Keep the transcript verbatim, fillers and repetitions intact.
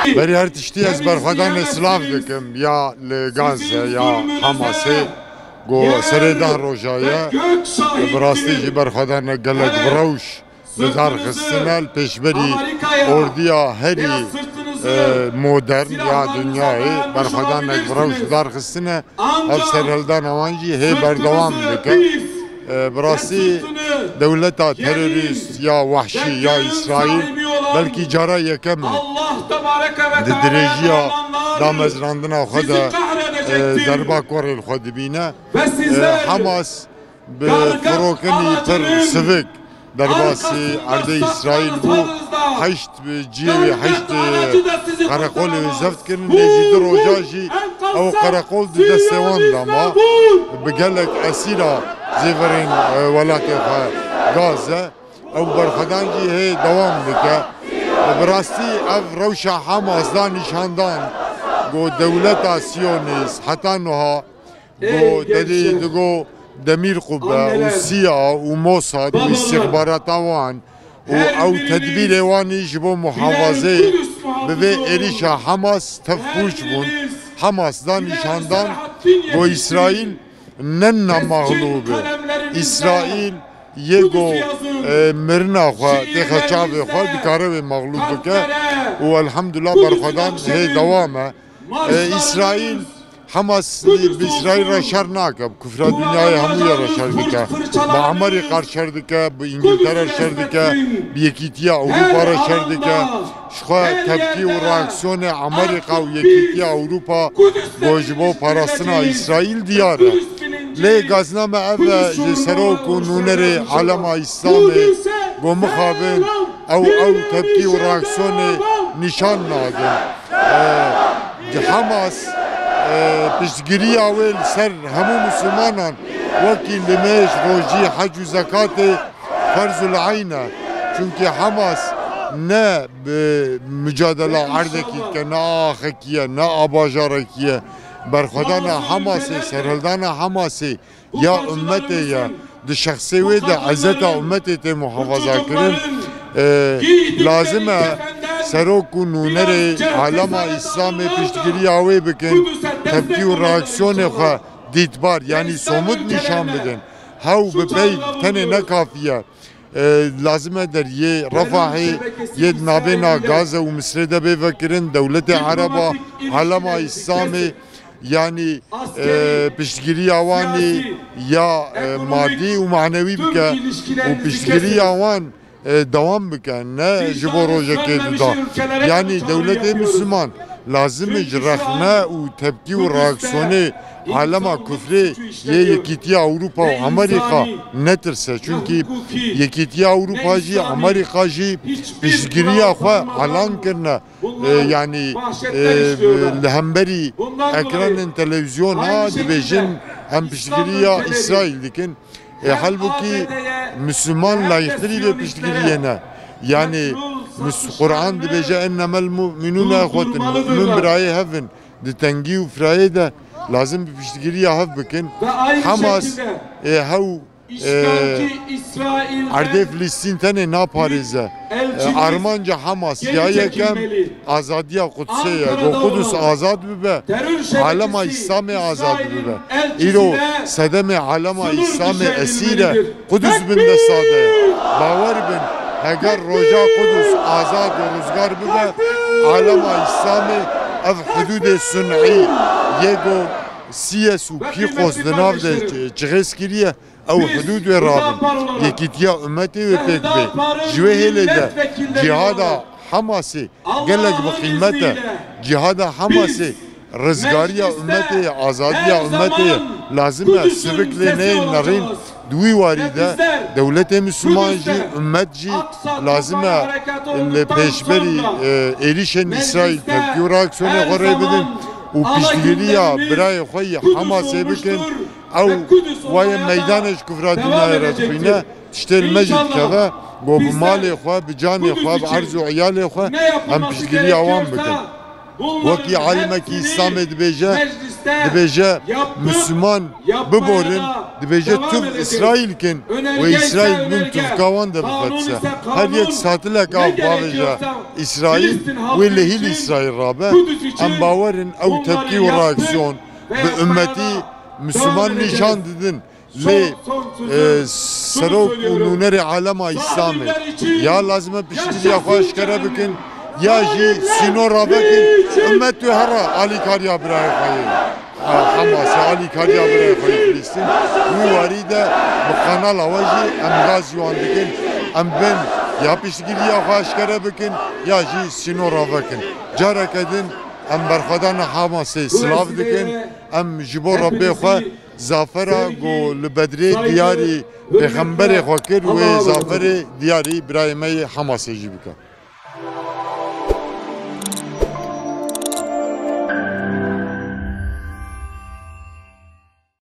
Berî her tiştî ez berxwedanê silav dikim ya li Gazze ya Hamasê, ku serê deh roja ye. Bi rastî jî berxwedanek gelek bi rewş bi dar xistine, li pêşberî ordiya herî, e, modern ya dinyayê berxwedanek bi rewş bi dar xistine. Ev serhildana wan jî hê berdewam dike. E, bi rastî dewleta terorîst ya wehşî ya Îsraîl belkî cara yekem in di dirêjiya damezrandina xwe de, e, derba korê li xwe dibîne. E, Hamas bi firokinî pir sivik derbasî erdê Îsraîl bû. Heşt bi cihê wê, heşt, e, qereqolê wê zeft kirin. Lê jî du roja jî ew qereqol di destê wan de ma. Bi gelek esîra zêverên, e, welatê xwe Gazze. Ew berxwedan jî hê dewam dike. Bi rastî ev rewşa Hamas da nîşandan ku dewleta Siyonîst heta nuha Go dedê digo Demîr Qubbe û sîya û Mossad û îstîxbarata wan û ew tedbîrê wan î ji bo muhafazê bi vê êrîşa Hamas tev pûç bûn. Hamas da nîşandan ku Îsraîl ne na mexlûb e. Îsraîl yê ku, e, mirina xwe têxe çavê xwe dikare wê mexlûb bike û elhamdulillah berxwedan hê dewam e. E, Îsraîl Hamas bi Îsraîl re şer nake, bi kufra dinyayê hemûya re şer dike. Bi Amerîka re şer dike, bi Îngiltere re şer dike, bi Yekîtiya Ewropa re şer dike. Ji xwe tepkî û reaksiyonê Amerîka û Yekîtiya Ewropa bo ji bo parastina Îsraîl diyar e. Lê gazname ev e ji serok û nûnerê alema Îslamê go mixabin ew, ew tepkî û reaksiyonê nîşan nadin. E, Hamas, e, piştgiriya wê li ser hemû Mislimanan wekî nimêj, rojî, hec û zekatê ferzul eyn e. Çunkî Hamas ne bi mucadela erdekî dike, ne a axekî ye, ne a bajarekî ye. Berxwedana Hamasê, serhildana Hamasê ya ummetê ye. Di şexsê wê de ezeta ummetê tê muhafaza kirin. E, lazim e serok û nûnerê alema Îslamê piştgiriya wê bikin, tepkî û reaksiyonê xwe dîtbar, yanî somut nîşan bidin. Hew bi pey tenê ne kafî ye. E, lazim e deriyê Refahê, yê di navbêna Gaze û Misrê de bê vekirin, dewletê Ereba, alema Îslamê, yanî, e, piştgiriya wan ê ya, e, madî û manewî bike û piştgiriya wan, e, dewam bike, ne ji bo rojekê duda. Yanî dewletê Misliman lazim e ji rexne û tepkî û reaksiyonê alema kufrê yê Yekîtiya Ewropa û Amerîka netirse. Çunkî Yekîtiya Ewropa jî, Amerîka jî piştgiriya xwe elan kirine. E, yanî, e, li hemberî ekranên televîzyona dibêjin em piştgiriya Îsraîl dikin. E, halbûkî Misliman layîqtirî vê piştgiriyê ne. Yanî Mis-, Quran dibêje, "Ennemel mu'minûne ihwetun." Mu'min birayê hev in. Di tengî û firayê de lazim bi piştgiriya hev bikin. Hamas, e, hew, e, erdê Filistîn tenê naparêze. E, armanca Hamas ya yekem azadiya Qudsê ye. Go Qudus azad bibe, alema Îslamê azad bibe. Îro sedemê alema Îslamê esîr e. Qudus bin desta de ye. Bawer bin, heger roja Qudus azad û rizgar bibe, alema Îslamê ev hidûdê sun'î yê go Siyes û Pîqos di nav de çi-, çixêz kiriye, ew hidûd wê rabin. Yekîtiya ummetê wê pêk bê. Ji wê hêlê de cîhada Hamasê gelek bi qîmet e. Cîhada Hamasê rizgariya ummetê ye, azadiya ummetê ye. Lazim e sivik lê neyên nerîn. Di wî warî de dewletê Misliman jî, ummet jî lazim e li pêşberî, e, êrîşên Îsraîl tepkî û reaksiyonê xwe rê bidin û piştgiriya birayê xwe yê Hamasê bikin. Ew waye meydanê ji kufra dinyayê re dixwîne. Tiştê li me jî dikeve, go bi malê xwe, bi canê xwe, bi erz û eyalê xwe em piştgiriya wan bikin. Wekî alimekî Îslamê dibêje, dibêje Müslüman biborin, dibêje tuf Îsraîl kin, wê Îsraîl bin tufka wan de bifetise. Her yek satilek av bavêje Îsraîl, wê li hîl Îsraîl rabe. Em bawerin ew tepkî û reaksiyon bi ummetî Müslüman nîşan didin. Lê, e, serok û nûnerê alema Îslamê ya lazim e piştgiriya xwe eşkere bikin, ya jî sînor ravekin. Ummet wê here alîkariya birayê xwe yê, e, Hamasê, alîkariya birayê xwe yê Filistîn. Wî warî de bi kanala we jî em gazî wan dikin. Em bin ya piştgiriya xwe eşkere bikin, ya jî sînor ravekin. Careke din em berxwedana Hamasê silav dikin. Em ji bo Rebbê xwe zafera ku li Bedrê diyarî pêxemberê xwe kir, wê zaferê diyarî birayê me yê Hamasê jî bike.